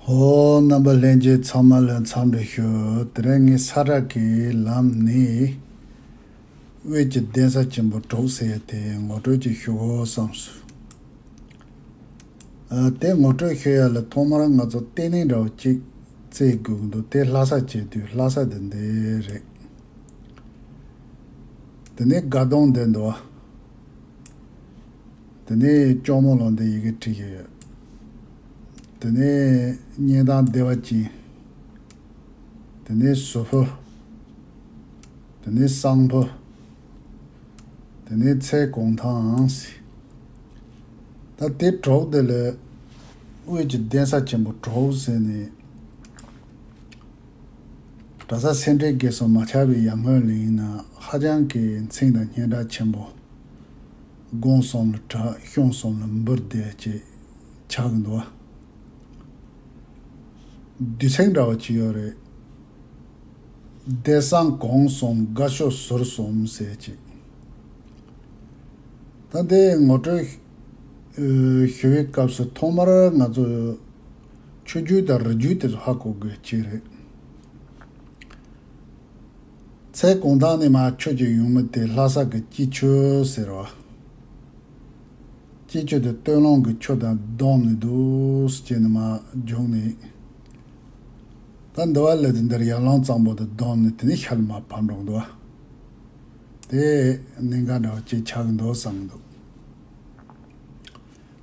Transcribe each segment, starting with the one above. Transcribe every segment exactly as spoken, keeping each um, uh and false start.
ཨོ། རྣམ་པ་ལྷན་རྒྱས་ཚང་མ་ལ་འཚམས་འདྲི་ཞུ། དེ་རིང་ངས་ས་བཀྲ་གི་ལམ་ནས་དབུས་ཀྱི་གདན་ས་ཆེན་པོ་དྲུག་ཟེར་ཡ་དེ་ངོ་སྤྲོད་ཅིག་ཞུ་དགོས་བསམས་སོང་། ཨ། དེ་ངོ་སྤྲོད་ཞུ་ཡ་ལ་ཐོག་མར་ང་ཚོ་ལྟེ་གནས་འདྲ་བོ་གཅིག་བཙལ་དགོས་ཀྱི་འདུག་དེ་ལྷ་ས་བྱེད་དུས་ལྷ་ས་དེ་འདི་རེད། དེ་ནས་དགའ་གདོང་འདི་འདུག་དེ་ནས་ལྕོང་མོ་ལོང་འདི་ཡི་གེ་བྲིས་ཡོད། དེ་ནས་གཉན་ཐང་བདེ་བ་ཅན། དེ་ནས་ཟུར་ཕུ། དེ་ནས་གསང་ཕུ། དེ་ནས་ཚལ་གུང་ཐང་ཟེར། ད་དེ་དྲུག་དེ་ལ་དབུས་ཀྱི་གདན་ས་ཆེན་པོ་དྲུག་ཟེར་ནས། གྲྭ་ས་སེ་འབྲས་དགེ་གསུམ་མ་ཆགས་པའི་ཡར་སྔོན་ལ་ཡིན་ན་ཧ་ཅང་གི་མཚན་དང་སྙན་གྲགས་ཆེན་པོ། དགུང་གསུམ་ལ་གྲགས། གཞུང་གསུམ་ལ་འབུར་བསྡད་ཅེས་ཆགས་ཀྱི་འདུག་བསྡུས་ཚིག་འདྲ་བ་ཅིག་ཡོད་རེད། བདེ་གསང་གུང་གསུམ་དགའ་ཤོས་ཟུར་གསུམ་ཟེར་ཅིག་ད་འདི་ངོ་སྤྲོད་ཞུ་བའི་སྐབས་སུ་ཐོག་མར་ང་ཚོ་ཆོས་བརྒྱུད་དང་རིགས་རྒྱུད་དེ་ཚོ་ཧ་གོ་དགོས་ཀྱི་རེད། ཚལ་གུང་ཐང་ནས་མར་ཆུ་ཅིག་ཡོང་མི་དེ་ལྷ་ས་གི་སྐྱིད་ཆུ་ཟེར་བ། སྐྱིད་ཆུ་དེ་སྟོད་ལུང་གི་ཆུ་དང་བསྡོམས་ནས་འདུག་སེ་བྱས་ནས་མར་བྱུང་ནས། ད་འདི་བ་ལ་དེ་འདིར་ཡར་ལུང་གཙང་པོ་དེ་བསྡོམས་ནས་དེ་ནས་ཤར་མར་བབས་འགྲོ་གི་འདུག་བ། དེ་གནད་འགག་འདྲ་བ་ཅིག་ཆགས་ཀྱི་འདུག་བསམ་གྱི་འདུག་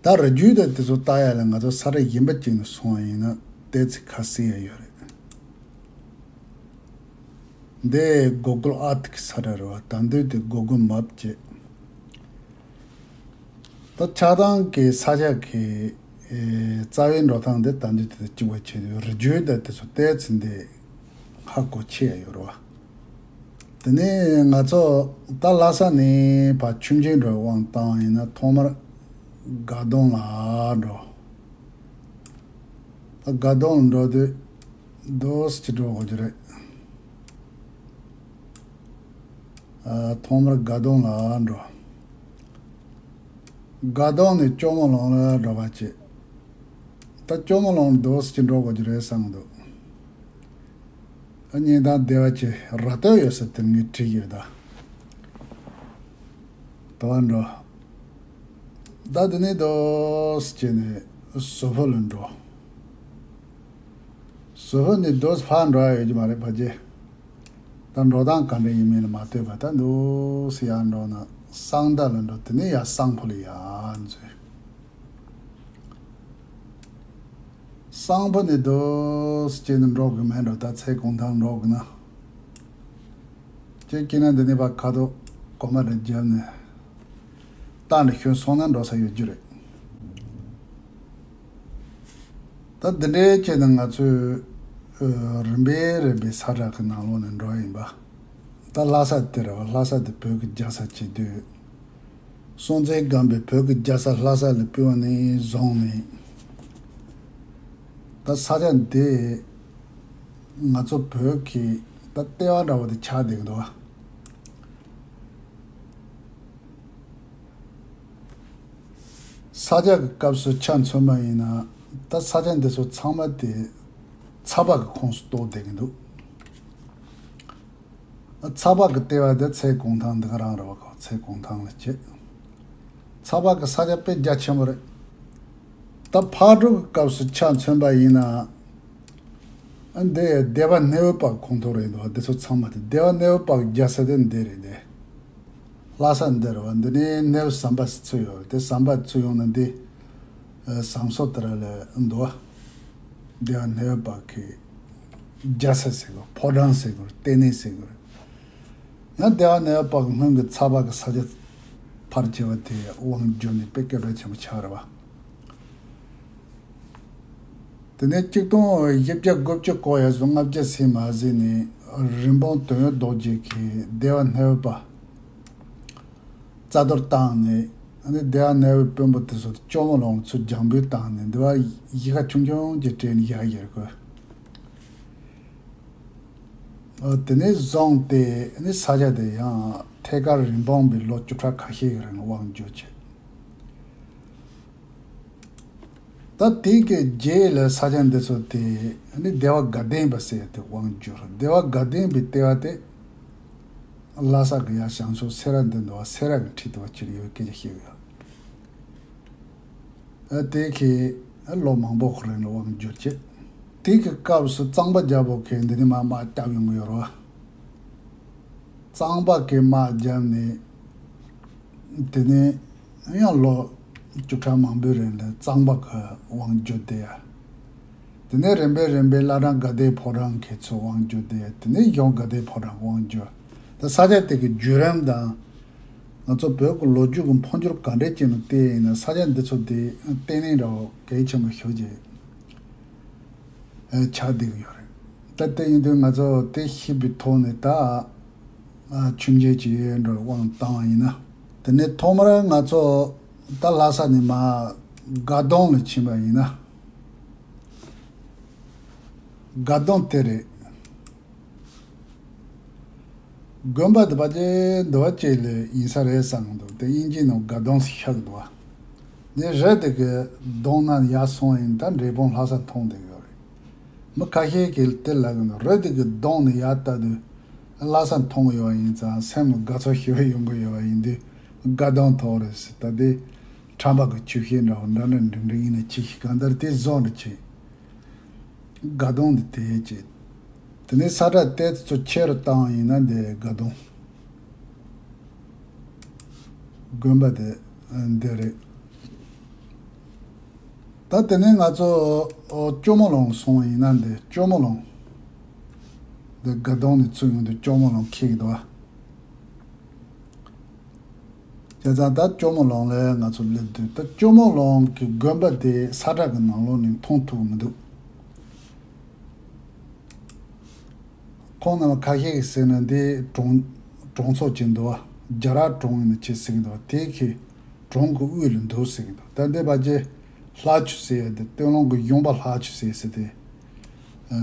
ད་རིགས་རྒྱུད་དང་དེ་ཚོ་ལྟ་ཡ་ལ་ང་ཚོ་ས་ར་གཞན་པ་ཅིག་ནས་སོང་བ་ཡིན་ན་ཏོག་ཙམ་ཁ་གསལ་ཡ་ཡོད་རེད། འདི་གོ་གུལ་ཨརཐ་གི་ས་ར་རེད་བ། ད་འདོད་དེ་གོ་གུལ་མེབ་བྱས། ད་ཆགས་སྟངས་ཀྱི་ས་ཆ་གི་ཨེ་རྩ་བའི་འགྲོ་སྟངས་འདི་ད་འདོད་དེ་གཅིག་པ་བྱས་དུས་རིགས་རྒྱུད་དང་དེ་ཚོ་ཏོག་ཙམ་འདི་ཧ་གོ་ཆེ་ཡ་ཡོད་རེད་བ། དེ་ནས་ང་ཚོ་ད་ལྷ་ས་ནས་ཕར་ཆུ་མཇིང་འགྲོ་བའི་དབང་བཏང་བ་ཡིན་ན་ཐོག་མར་དགའ་གདོང་ལ་འགྲོ། ད་དགའ་གདོང་ལ་འགྲོ་དུས་འདུག་སེ་འགྲོ་དགོས་ཀྱི་རེད། ཨ། ཐོག་མར་དགའ་གདོང་ལ་འགྲོ། དགའ་གདོང་ནས་ལྕོང་མོ་ལུང་ལ་འགྲོ་བ་བྱེད། ད་ལྕོང་མོ་ལུང་འདུག་སེ་འགྲོ་དགོས་ཀྱི་རེད་བསམ་གྱི་འདུག་ཨ། གཉན་ཐང་བདེ་བ་ཅན་ར་སྟོད་ཡོད་ས་དེར་ངས་བྲིས་ཡོད་ད། དེ་བ་འགྲོ། ད་དེ་ནས་འདུག་སེ་བྱས་ནས་ཟུར་ཕུ་ལ་འགྲོ། ཟུར་ཕུ་ནས་འདུག་སེ་ཕར་འགྲོ་ཡ་ཡོད་ཀྱི་མ་རེད་ཕ་རྗེ། ད་འགྲོ་སྟངས་ག་འདྲ་ཡིན་མིན་ལ་མ་ལྟོས་པར་ད་འདུག་སེ་ཡར་འགྲོ་ན་གསང་མདའ་ལ་འགྲོ། དེ་ནས་ཡར་གསང་ཕུ་ལ་ཡར་འཛུལ། གསང་ཕུ་ནས་འདུག་སེ་བྱས་ནས་འགྲོ་དགོས་མེད་འགྲོ། ད་ཚལ་གུང་ཐང་འགྲོ་དགོས་ན། ཁྱེད་ཀྱིས་ན་འདི་ནས་ཕར་ཁ་དོག་གོ་མ་རེ་བརྒྱབ་ནས་རྟ་འདྲ་ཞོན་སོང་ན་འགྲོ་ས་ཡོད་རྒྱུ་རེད། ད་འདི་འདྲའི་བྱས་ནས་ང་ཚོས་ཨ་རིམ་པས་རིམ་པས་ས་བཀྲ་གི་ནང་ལོགས་ནས་འགྲོ་ཡིན་པ། ད་ལྷ་ས་དེ་རེད་བ། ལྷ་ས་དེ་བོད་ཀྱི་རྒྱལ་ས་བྱེད་དུས། སྲོང་བཙན་སྒམ་པོས་བོད་ཀྱི་རྒྱལ་ས་ལྷ་ས་ལ་ཕུལ་བ་ནས་བཟུང་ནས། ད་ས་ཆ་འདི་ང་ཚོ་བོད་ཀྱི་ད་ལྟེ་བ་འདྲ་བོ་དེ་ཆགས་བསྡད་ཀྱི་འདུག་བ། ས་སྐྱ་གི་སྐབས་སུ་ཆ་མཚོན་པ་ཡིན་ན་ད་ས་ཆ་འདི་ཚོ་ཚང་མ་དེ་ཚ་བ་གི་ཁོངས་སུ་གཏོགས་བསྡད་ཀྱི་འདུག་ཚ་བ་གི་ལྟེ་བ་དེ་ཚལ་གུང་ཐང་འདི་ག་རང་རེད་བ། ཁོ་ཚལ་གུང་ཐང་ལ་བྱེད། ཚ་བ་གི་ས་ཆ་དཔེ་རྒྱ་ཆེན་པོ་རེད། ད་ཕག་གྲུ་གི་སྐབས་སུ་ཆ་མཚོན་པ་ཡིན་ན། ཨ། འདི་སྡེ་པ་སྣེའུ་པ་གི་ཁོངས་གཏོགས་རེད་འདུག་འདི་ཚོ་ཚང་མ་དེ་སྡེ་པ་སྣེའུ་པ་གི་རྒྱལ་ས་དེ་འདི་རེད་དེ། ལྷ་ས་འདི་རེད་བ། འདི་ནས་སྣེའུ་ཟམ་པ་ཟེར་ཚུར་ཡོད་རེད་དེ། ཟམ་པ་ཚུར་ཡོང་ན་འདི་ཨ་ཟམ་སོགས་དེ་ར་ལ་འདུག་བ། སྡེ་པ་སྣེའུ་པ་གི་རྒྱལ་ས་ཟེར་དགོས། ཕོ་བྲང་ཟེར་དགོས། ལྟེ་གནས་ཟེར་དགོས། ཡང་སྡེ་པ་སྣེའུ་པ་གི་སྔོན་གྱི་ཚ་བ་གི་ས་ཆ་ཕལ་ཆེ་བ་དེ་དབང་བསྒྱུར་ནས་དཔེ་སྐད་གྲགས་ཆེན་པོ་ཆགས་རེད་བ། དེ་ནས་ཆིག་སྟོང་བཞི་བརྒྱ་དགུ་བཅུ་གོ་ཡ་བཟུང་ལྔ་བརྒྱ་ཟིན་མ་ཟིན་ནས་རིན་སྤུངས་དོན་ཡོད་རྡོ་རྗེ་གིས་སྡེ་པ་སྣེའུ་པ་རྩ་གཏོར་བཏང་ནས། ཨ་ནི་སྡེ་པ་སྣེའུ་པའི་དཔོན་པོ་དེ་ཚོ་ལྕོང་མོ་ལུང་ཚུར་རྒྱང་འབུད་བཏང་ནས་འདི་བ་གཞིས་ཀ་ཆུང་ཆུང་ཅིག་སྤྲད་ནས་བཞག་ཡོད་དགོས། ཨ། དེ་ནས་བཟུང་སྟེ་ཨ་ནི་ས་ཆ་དེ་ཡང་ཐད་ཀར་རིན་སྤུངས་པས་ལོ་བཅུ་ཕྲག་ཁ་ཤས་ཀྱི་རིང་དབང་བསྒྱུར་བྱས། ད་ ད་དེ་གི་རྗེས་ལ་ས་ཆ་འདི་ཚོ་དེ་ནི་སྡེ་བ་དགའ་ལྡན་པ་ཟེར་ཏེ་དབང་བསྒྱུར། སྡེ་བ་དགའ་ལྡན་པའི་ལྟེ་བ་དེ་ལྷ་ས་གི་ཡ་བྱང་ཕྱོགས་སེ་ར་འདི་འདུག་བ། སེ་ར་གི་འཁྲིས་དུ་བ་ཅིར་ཡོད་སྐད་ཆ་བཤད་ཡོད། ཨ་དེ་གི་ལོ་མང་པོ་གི་རིང་ལ་དབང་བསྒྱུར་བྱས། དེ་གི་སྐབས་སུ་གཙང་པ་རྒྱལ་པོ་གིས་འདི་ནི་མ་དམག་རྒྱབ་ཡོང་གི་ཡོད་རེད་བ། གཙང་པ་གིས་དམག་རྒྱབ་ནས། དེ་ནས་ཡང་ལོ་བཅུ་ཕྲག་མང་པོའི་རིང་ལ་གཙང་པ་གི་དབང་བསྒྱུར་དེ་ཡ། དེ་ནས་རིམ་པས་རིམ་པས་བླ་བྲང་དགའ་ལྡན་ཕོ་བྲང་གི་ཚོ་དབང་བསྒྱུར་དེ་ཡ། དེ་ནས་གཞུང་དགའ་ལྡན་ཕོ་བྲང་དབང་བསྒྱུར། ད་ས་ཆ་དེ་གི་བརྒྱུད་རིམ་དང་། ང་ཚོ་བོད་ཀྱི་ལོ་རྒྱུས་ཀྱི་འཕོ་འགྱུར་ག་འདྲས་ཅིག་ནང་བལྟས་ཡིན་ན། ས་ཆ་འདི་ཚོ་དེ་བརྟན་བརླིང་འདྲ་བོ་གལ་ཆེན་པོ་ཞེ་པོ་ཅིག་ཆགས་བསྡད་ཀྱི་ཡོད་རེད། ད་དེ་ཡིན་དུས་ང་ཚོ་དེ་ཤེས་པའི་ཐོག་ནས་ད་ཨ་ཆུང་ཆུང་ཅིག་འགྲོ་དབང་བཏང་བ་ཡིན་ན། དེ་ནས་ཐོག་མར་ང་ཚོ་ད་ལྷ་ས་ནས་མར་དགའ་གདོང་ལ་ཕྱིན་པ་ཡིན་ན། དགའ་གདོང་དེ་རེད། དགོན་པ་དེ་ཕལ་ཆེར་འདི་བ་ཅིག་ལ་ཡིན་ས་རེད་བསམ་གྱི་འདུག་དེ་དབྱིན་ཇིའི་ནང་དགའ་གདོང་ཟེར་ཤག་གི་འདུག་བ། ངས་རི་དེ་གི་གདོང་ན་ཡར་སོང་ཡིན། ད་འབྲས་སྤུངས་ལྷ་ས་མཐོང་བསྡད་ཀྱི་ཡོད་རེད། མི་ཁ་ཤས་ཀྱིས་དེ་ལབ་ཀྱི་འདུག་རི་དེ་གི་གདོང་ནས་ཡར་ལྟ་དུས་ལྷ་ས་མཐོང་གི་ཡོད་པ་ཡིན་ཙང་སེམས་ལ་དགའ་ཚོར་ཞེ་པོ་ཡོང་གི་ཡོད་པ་ཡིན་དུས། དགའ་གདོང་མཐོང་རེད་ཟེར། ད་དེ་ཁྲམ་པ་གི་ཆོས་བཤད་འདྲ་བོ་འདྲ་འདྲ་འགྲིག་འགྲིག་ཡིན་ན་ཅི་ཞིག་གང་ལྟར་དེ་བཟོ་འདྲ་བྱེད། དགའ་གདོང་འདི་དེ་བྱས། དེ་ནས་ས་ཁྲ་ཏོག་ཙམ་ཆེ་རུ་བཏང་ཡིན་ན་འདི་དགའ་གདོང་དགོན་པ་དེ་འདི་རེད། ད་དེ་ནས་ང་ཚོ་ཨོ་ཇོ་མོ་ལུང་སོང་ཡིན་ན་འདི་ཇོ་མོ་ལུང་འདི་དགའ་གདོང་ནས་ཚུར་ཡོང་དུས་ཇོ་མོ་ལུང་འཁེལ་གྱི་འདུག་བ། བྱས་ཙང་ད་ཇོ་མོ་ལུང་ལ་ང་ཚོ་སླེབས་དུས། ད་ཇོ་མོ་ལུང་གི་དགོན་པ་དེ་ས་ཁྲ་གི་ནང་ལོགས་ནས་མཐོང་ཐུབ་མི་འདུག་ཁོང་རྣམས་ཁ་ཤས་ཀྱིས་ཟེར་ན་འདི་གྲོང་གྲོང་ཚོ་ཅིག་འདུག་བ། རྒྱ་ར་གྲོང་ཡིན་ན་ཅི་ཟེར་གྱི་འདུག་བ། དེ་གི་གྲོང་གི་དབུས་ལ་འདུག་ཟེར་གྱི་འདུག་ད་འདི་ཕལ་ཆེར་ལྷ་ཆུ་ཟེར་ཡ་དེ་སྟོད་ལུང་གི་གཞོང་པ་ལྷ་ཆུ་ཟེར་ཟེར་དེ་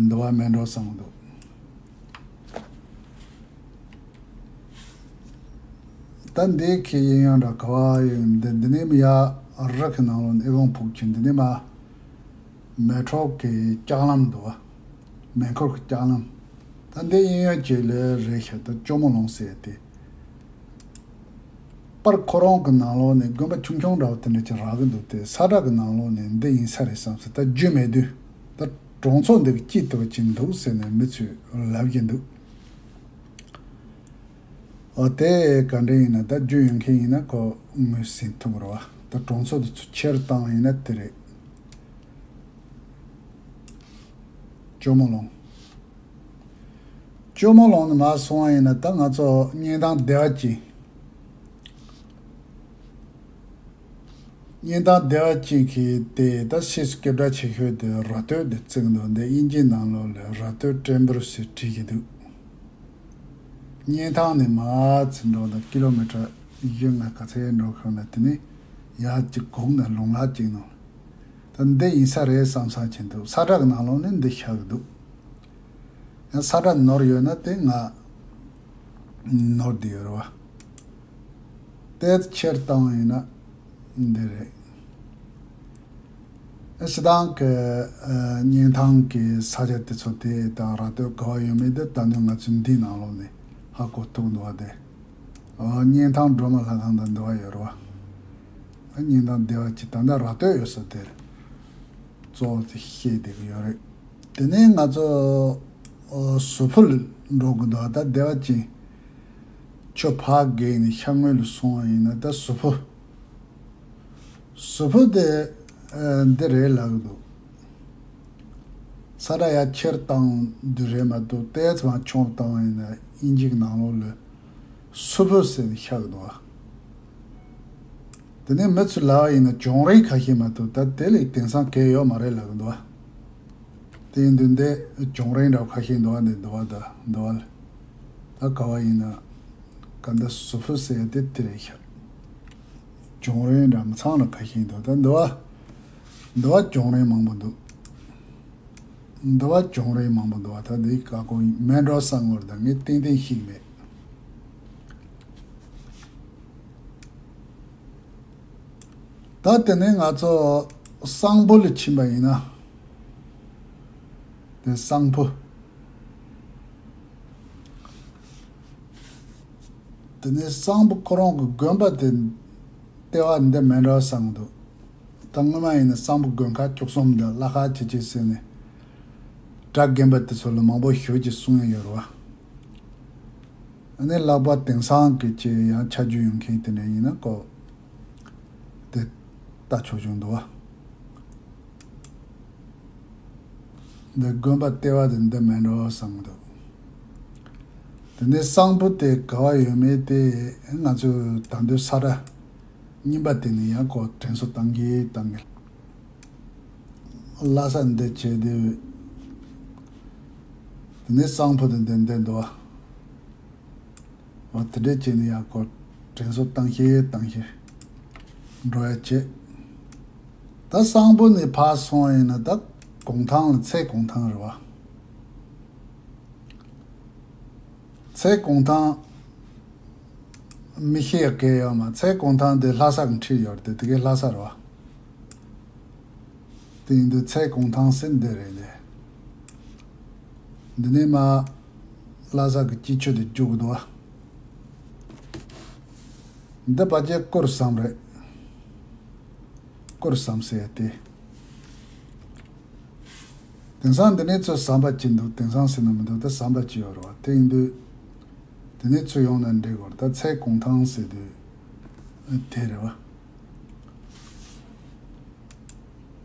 འདུག་བ། མེད་འགྲོ་བསམ་གྱི་འདུག་ད་འདི་གི་གཡས་གཡོན་འདྲ་ག་བ་ཡོད། འདི་འདི་ནས་མི་ཡ་རི་གི་ནང་ལོགས་ནས་ཨེ་ཝང་ཕུག་ཆེན། འདི་ནས་མ་མེ་ཏྲོ་གི་ལྕགས་ལམ་འདུག་བ། མེ་འཁོར་གི་ལྕགས་ལམ། ད་འདི་གཡས་གཡོན་ཅིག་ལ་རེད་ཤག་ད་ཇོ་མོ་ལུང་ཟེར་དེ། པར་ཁོ་རང་གི་ནང་ལོགས་ནས་དགོན་པ་ཆུང་ཆུང་འདྲ་བོ་དེ་འདྲ་ཅིག་རག་གི་འདུག་སྟེ། ས་ཁྲ་གི་ནང་ལོགས་ནས་འདི་ཡིན་ས་རེད་བསམ་སོང་། ད་རྒྱུས་མེད་དུས། ད་གྲོང་ཚོ་འདི་གི་དཀྱིལ་དུ་ཅིག་འདུག་ཟེར་ནས་མི་ཚོས་ལབ་བཞིན་འདུག་འོ་དེ་ག་འདྲ་ཡིན་ན། ད་རྒྱུས་ཡོད་མཁན་ཡིན་ན་ཁོ་ངོས་ཟིན་ཐུབ་རེད་བ། ད་གྲོང་ཚོ་འདི་ཚོ་ཆེར་བཏང་ཡིན་ན་དེ་རེད། ཇོ་མོ་ལུང་། ཇོ་མོ་ལུང་ནས་མར་སོང་བ་ཡིན་ན་ད་ང་ཚོ་གཉན་ཐང་བདེ་བ་ཅན། གཉན་ཐང་བདེ་བ་ཅན་གྱི་དེ་ད་ཕྱིས་སུ་སྐད་གྲགས་ཆེ་ཤོས་དེ་ར་སྟོད་དེ་བརྩི་གི་འདུག་འདི་དབྱིན་ཇིའི་ནང་ལོགས་ལ་ར་སྟོད་ཀྲེན་བུར་ཟེར་བྲིས་ཀྱི་འདུག་གཉན་ཐང་ནས་མར་ཚུར་འགྲོ་ན་ཀི་ལོ་མི་ཊར་བཞི་ལྔ་ག་ཚད་འགྲོ་ཤོག་ན། དེ་ནས་ཡར་གཅིག་གུང་ན་ལུང་ལ་གཅིག་ནང་། ད་འདི་ཡིན་ས་རེད་བསམ་བསམ་བྱེད་འདུག་ས་ཁྲ་གི་ནང་ལོགས་ནས་འདི་ཤར་གི་འདུག་ཡང་ས་ཁྲ་ནོར་ཡོད་ན་དེ་ང་ནོར་བསྡད་ཡོད་རེད་བ། དེ་ཆེར་བཏང་བ་ཡིན་ན་འདི་རེད། སྤྱིར་བཏང་གི་ཨ་གཉན་ཐང་གི་ས་ཆ་དེ་ཚོ་དེ་དང་ར་སྟོད་ག་བ་ཡོད་མེད་དེ་ད་ནི་ང་ཚོས་འདིའི་ནང་ལོགས་ནས་ཧ་གོ་ཐུབ་འདུག་བ། དེ་ཨ་གཉན་ཐང་སྒྲོལ་མ་ལྷ་ཁང་དང་འདི་བ་ཡོད་རེད་བ། ཨ་གཉན་ཐང་བདེ་བ་ཅན་ད་ལྟ་ར་སྟོད་ཡོད་ས་དེར་གཙོ་བོ་དེ་བཤད་བསྡད་ཀྱི་ཡོད་རེད། དེ་ནས་ང་ཚོ་ཨོ་ཟུར་ཕུ་ལ་འགྲོ་གི་འདུག་ད་བདེ་བ་ཅན་ཆུ་ཕར་བརྒལ་ནས་ཤར་ངོས་ལ་སོང་བ་ཡིན་ན་ད་ཟུར་ཕུ། ཟུར་ཕུ་དེ་ཨ་འདི་རེད་ལབ་གི་འདུག་ས་ཁྲ་ཡར་ཆེར་བཏང་དུས་རེད་མ་གཏོགས། ཏོག་ཙམ་ཆུང་རུ་བཏང་བ་ཡིན་ན་དབྱིན་ཇིའི་ནང་ལོགས་ལ་ཟུར་ཕུ་ཟེར་ནས་ཤར་གི་འདུག་བ། དེ་ནས་མི་ཚོས་ལབ་པ་ཡིན་ན་གྱོང་རིང་ཁ་ཤས་མ་གཏོགས་ད་དེ་ལས་དེང་སང་གལ་ཡོད་མ་རེད་ལབ་གི་འདུག་བ། དེ་ཡིན་དུས་འདི་གྱོང་རིང་འདྲ་བོ་ཁ་ཤས་འདུག་བ། འདི་འདུག་བ། ད་འདུག་བ་ལ། ད་ག་བ་ཡིན་ན་ག་འདི་ཟུར་ཕུ་ཟེར་ཡ་དེ་དེ་རེད་ཤག་གྱོང་རིང་འདྲ་མི་ཚང་ལ་ཁ་ཤས་འདུག་ད་འདི་བ། འདི་བ་གྱོང་རིང་མང་པོ་འདུག་འདི་བ་གྱོང་རིང་མང་པོ་འདུག་བ། ད་འདི་ཀ་ཀོ་མེད་འགྲོ་བསམ་ངོར་ད་ངས་ཏན་ཏན་ཤེས་ཀྱི་མེད། ད་དེ་ནས་ང་ཚོ་ གསང་ཕུ་ལ་ཕྱིན་པ་ཡིན་ན། དེ་གསང་ཕུ། དེ་ནས་གསང་ཕུ་ཁོ་རང་གི་དགོན་པ་དེ་ལྟེ་བ་འདི་མིན་འགྲོ་བསམ་འདུག་ད་སྔོན་མ་ཡིན་ན་གསང་ཕུ་དགོན་ཁག་བཅུ་གསུམ་འདི་བླ་ཁ་ཆེ་ཆེ་ཟེར་ནས། གྲྭ་རྒན་པ་དེ་ཚོ་ལ་མང་པོ་ཞུ་ཅེས་གསུང་ཡ་ཡོད་རེད་བ། ཨ་ནི་ལྷག་པར་དེང་སང་གི་ཅིག་ཡང་ཆ་རྒྱུས་ཡོད་མཁན་དེ་འདྲ་ཡིན་ན་ཀོ། དེ་ལྟ་ཆོག་ཆོག་འདུག་བ། འདི་དགོན་པ་ལྟེ་བ་དེ་འདི་མིན་འགྲོ་བསམ་གྱི་འདུག་དེ་ནས་གསང་ཕུ་དེ་ག་བ་ཡོད་མེད་དེ་ང་ཚོས་ད་དུང་ས་ར་རྙིང་པ་དེ་ནས་ཡང་ཀོ་དྲན་གསོ་བཏང་གི་བཏང་གི། ལྷ་ས་འདི་བྱས་དུས། དེ་ནས་གསང་ཕུ་དེ་འདི་འདི་འདུག་བ། འོ་དེ་འདྲས་བྱས་ནས་ཡང་ཀོ་དྲན་གསོ་བཏང་ཤེས་བཏང་ཤེས་འགྲོ་ཡ་བྱེད། ད་གསང་ཕུ་ནས་ཕར་སོང་ཡིན་ན་ད་གུང་ཐང་ལ་ཚལ་གུང་ཐང་རེད་བ། ཚལ་གུང་ཐང་མི་ཤེས་ཡ་གལ་ཡོད་མ། ཚལ་གུང་ཐང་དེ་ལྷ་ས་གི་འཁྲིས་ཡོད་རེད་དེ་དེ་གའི་ལྷ་ས་རེད་བ། དེ་ཡིན་དུས་ཚལ་གུང་ཐང་ཟེར་འདི་རེད་ལེ། འདི་ནས་མ་ལྷ་ས་གི་སྐྱིད་ཆུ་དེ་རྒྱུག་གི་འདུག་བ། འདི་ཕལ་ཆེར་སྐོར་ཟམ་རེད། སྐོར་ཟམ་ཟེར་ཡ་དེ། དེང་སང་འདི་ནས་ཚོ་ཟམ་པ་ཅིག་འདུག་དེང་སང་ཟེར་ན་མི་འདུག་ད་ཟམ་པ་ཅིག་ཡོད་རེད་བ། དེ་ཡིན་དུས། དེ་ནས་ཚུར་ཡོང་ན་འགྲིག་གོ། ད་ཚལ་གུང་ཐང་ཟེར་དུས་དེ་རེད་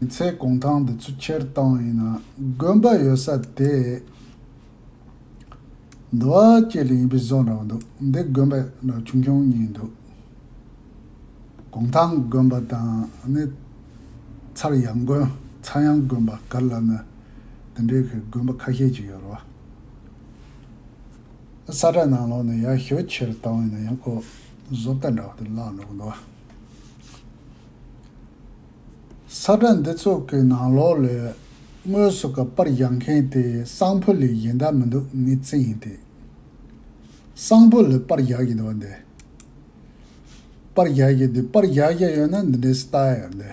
བ། ཚལ་གུང་ཐང་འདི་ཚུར་ཁྱེར་བཏང་ཡིན་ན་དགོན་པ་ཡོད་ས་དེ་འདུ་བ་སྐྱེ་ལ་ཡིན་པའི་བཟོ་འདྲ་བོ་འདུག་འདི་དགོན་པ་འདྲ་ཆུང་ཆུང་གཉིས་འདུག་གུང་ཐང་དགོན་པ་དང་ནི་ཚར་ཡང་དགོན་ཚར་ཡང་དགོན་པ་གར་ལ་ནི་དེ་འདྲའི་གི་དགོན་པ་ཁ་ཤས་ཅིག་ཡོད་རེད་བ། ས་ཁྲ་ནང་ལོགས་ནས་ཡར་ཞོ་ཆེར་བཏང་བས་ན་ཡང་ཁོ་བཟོ་ལྟ་འདྲ་བ་དེ་བརླག་འགྲོ་གི་འདུག་ས་ཁྲ་འདི་ཚོ་གི་ནང་ལོགས་ལས་དངོས་སུ་གི་པར་བཞག་མཁན་དེ་གསང་ཕུ་ལས་གཞན་དག་མི་འདུག་ངའི་རྩིས་ཡིན་ཏེ། གསང་ཕུ་ལས་པར་བཞག་གི་འདུག་བ་འདི། པར་བཞག་གི་འདུག་པར་བཞག་གི་ཡོད་ན་འདི་འདྲའི་སྟ་ཡ་འདི་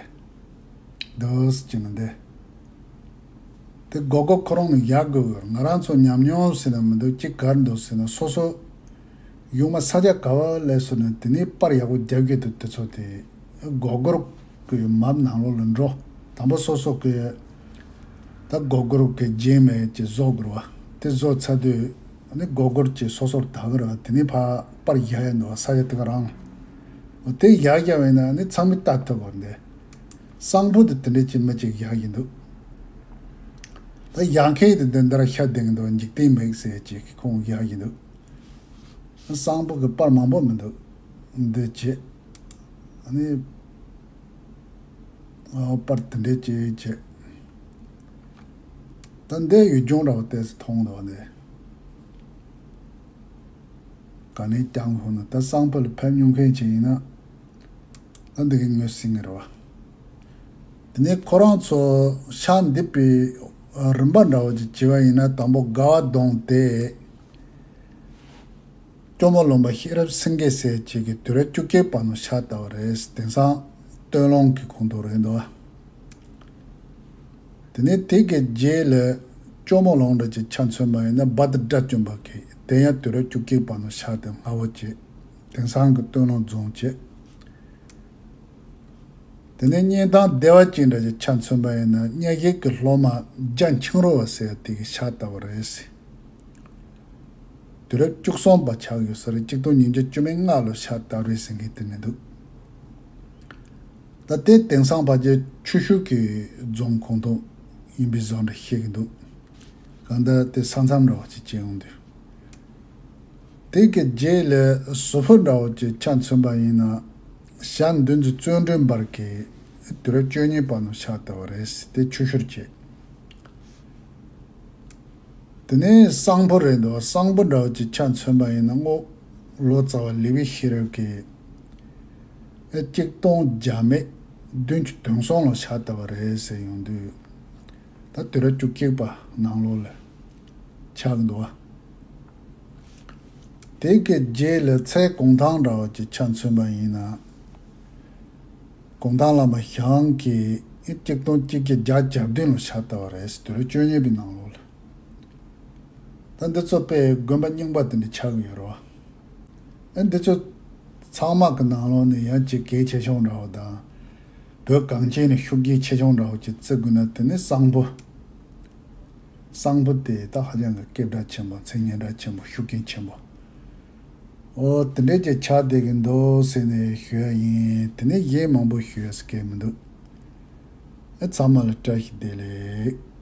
འདུག་ཟེར་གྱི་ནི་འདི། དེ་སྒོར་སྒོར་ཁོ་རང་ནས་བཞག་དགོས་གི། ང་རང་ཚོ་ཉམས་མྱོང་ཟེར་ན་མི་འདུག་ཅི་གར་འདུག་ཟེར་ན་སོ་སོ་ཡོང་མ་ས་ཆ་ག་བ་སླེབས་སོང་ན་དེ་ནས་པར་ཡག་པོ་རྒྱག་གི་འདུག་དེ་ཚོ་དེ་སྒོར་སྒོར་གི་མབ་ནང་ལོགས་ལ་འགྲོ། དང་པོ་སོ་སོ་གི་ད་སྒོར་སྒོར་གི་རྗེས་མེད་ཀྱི་བཟོ་དགོས་བ། དེ་བཟོ་ཚར་དུས་ཨ་ནི་སྒོར་སྒོར་གྱི་སོ་སོར་ད་གི་ར་དེ་ནས་ཕར་པར་བཞག་ཡ་འདུག་ས་ཆ་དེ་ག་རང་། དེ་བཞག་བཞག་པས་ན་ཨ་ནི་ཚང་མས་ལྟ་ཐུབ་པ་འདི། གསང་ཕུ་དེ་དེ་འདྲ་ཅིག་མི་གཅིག་བཞག་བཞིན་འདུག་ད་བཞག་མཁན་དེ་འདི་འདིར་ཤ་ལྡིང་འདུག་འཇིག་རྟེན་མིག་ཟེར་ཅིག་གིས་ཁོང་བཞག་བཞིན་འདུག་གསང་ཕུ་གི་པར་མང་པོ་མི་འདུག་འདི་བྱེད། ཨ་ནི་ཨ་པར་དེ་འདྲའི་ཅིག་བྱེད། ད་འདི་ཡུལ་ལྗོངས་འདྲ་བོ་ཏོག་ཙམ་མཐོང་འདུག་བ་འདི། ག་ནས་ཀྱང་ཧོ་ན་ད་གསང་ཕུ་ལ་ཕེབས་མྱོང་མཁན་ཅིག་ཡིན་ན། ད་འདི་གི་ངོས་ཟིན་གི་རེད་བ། དེ་ནས་ཁོ་རང་ཚོ་ཤག་འདེབས་པའི་རིམ་པ་འདྲ་བོ་ཅིག་བྱས་པ་ཡིན་ན་དང་པོ་དགའ་བ་གདོང་དེ། སྐྱོར་མོ་ལུང་པ་ཤེས་རབ་སེང་གེ་ཟེར་ཅིག་གིས་དུས་རབས་བཅུ་གཅིག་པ་ནང་ཕྱག་བཏབ་པ་རེད། དེང་སང་སྟོད་ལུང་གི་ཁོངས་གཏོགས་རེད་འདུག་དེ་ནས་དེ་གི་རྗེས་ལ་སྐྱོར་མོ་ལུང་འདྲ་ཅིག་ཆ་མཚོན་པ་ཡིན་ན་བ་དི་སྒྲ་བཅོམ་པ་གིས་དེ་ཡང་དུས་རབས་བཅུ་གཅིག་པ་ནང་ཕྱག་དེ་སྔ་བོ་བྱས། དེང་སང་གི་སྟོད་ལུང་རྫོང་བྱས། དེ་ནས་གཉན་ཐང་བདེ་བ་ཅན་འདྲ་ཅིག་ཆ་མཚོན་པ་ཡིན་ན་གཉའ་ཤིང་གི་སློབ་མ་རྒྱ་འཁྱིང་རོ་བ་ཟེར་དེ་གིས་ཕྱག་བཏབ་པ་རེད། དུས་རབས་བཅུ་གསུམ་པ་ཆགས་ཡོད་ས་རེད། གཅིག་སྟོང་ཉིས་བརྒྱ་བཅུ་མེད་ལྔ་ལོ་ཕྱག་བཏབ་རེད་ཟེར་མཁན་དེ་མི་འདུག་ད་དེ་དེང་སང་ཕལ་ཆེར་ཆུ་ཤུར་གྱི་རྫོང་ཁོངས་གཏོགས་ཡིན་པའི་བཟོ་འདྲ་བཤད་ཀྱི་འདུག་གང་ལྟར་དེ་ས་མཚམས་འདྲ་བ་ཅིག་བྱས་ཡོང་དུས། དེ་གི་རྗེས་ལ་ཟུར་ཕུ་འདྲ་བོ་ཅིག་ཆ་མཚོན་པ་ཡིན་ན། ཞྭ་འདུལ་འཛིན་བརྩོན་འགྲུས་འབར་གྱིས་དུས་རབས་བཅུ་གཉིས་པ་ནང་ཕྱག་བཏབ་པ་རེད། དེ་ཆུ་ཤུར་བྱས། དེ་ནས་གསང་ཕུ་རེད་འདུག་གསང་ཕུ་འདྲ་བོ་ཅིག་ཆ་མཚོན་པ་ཡིན་ན་སྔོན་ལོ་ཙཱ་བ་ལེགས་པའི་ཤེས་རབ་ཀྱིས་གཅིག་སྟོང་བརྒྱ་མེད་བདུན་ཅུ་དོན་གསུམ་ལ་ཕྱག་བཏབ་པ་རེད་ཟེར་ཡོང་དུས། ད་དུས་རབས་བཅུ་གཅིག་པ་ནང་ལོགས་ལ་ཆགས་འདུག་བ། དེ་གི་རྗེས་ལ་ཚལ་གུང་ཐང་འདྲ་བོ་ཅིག་ཆ་མཚོན་པ་ཡིན་ན། གུང་ཐང་བླ་མ་ཞང་གིས་ ཨེ་གཅིག་སྟོང་གཅིག་བརྒྱ་བརྒྱད་ཅུ་གྱ་བདུན་ལོ་ཆགས་ལྟ་བ་རེད་ཟེར། དུས་རབས་བཅུ་གཉིས་པའི་ནང་ལོགས་ལ། ད་འདི་ཚོ་དཔེ་དགོན་པ་རྙིང་པ་དེ་འདྲ་ཆགས་ཀྱི་ཡོད་རེད་བ། ཨེ་འདི་ཚོ་ཚང་མ་གི་ནང་ལོགས་ནས་ཡང་ཅིག་གལ་ཆེ་ཆུང་འདྲ་བོ་དང་། བོད་གངས་ཅན་ནས་ཤུགས་རྐྱེན་ཆེ་ཆུང་འདྲ་བོ་ཅིག་བརྩི་དགོས་ན། དེ་ནི་གསང་ཕུ། གསང་ཕུ་དེ་ད་ཧ་ཅང་གི་སྐད་གྲགས་ཆེན་པོ། མཚན་སྙན་གྲགས་ཆེན་པོ། ཤུགས་རྐྱེན་ཆེན་པོ། ཨོ་དེ་འདྲས་ཀྱི་ཆ་དེ་གི་འདུག་ཟེར་ནས་ཞུ་ཡ་ཡིན། དེ་ནས་གཞན་མང་པོ་ཞུ་ཡ་ཟེར་མཁན་མི་འདུག་ཨེ་ཚང་མ་ལ་བཀྲ་ཤིས་བདེ་ལེགས།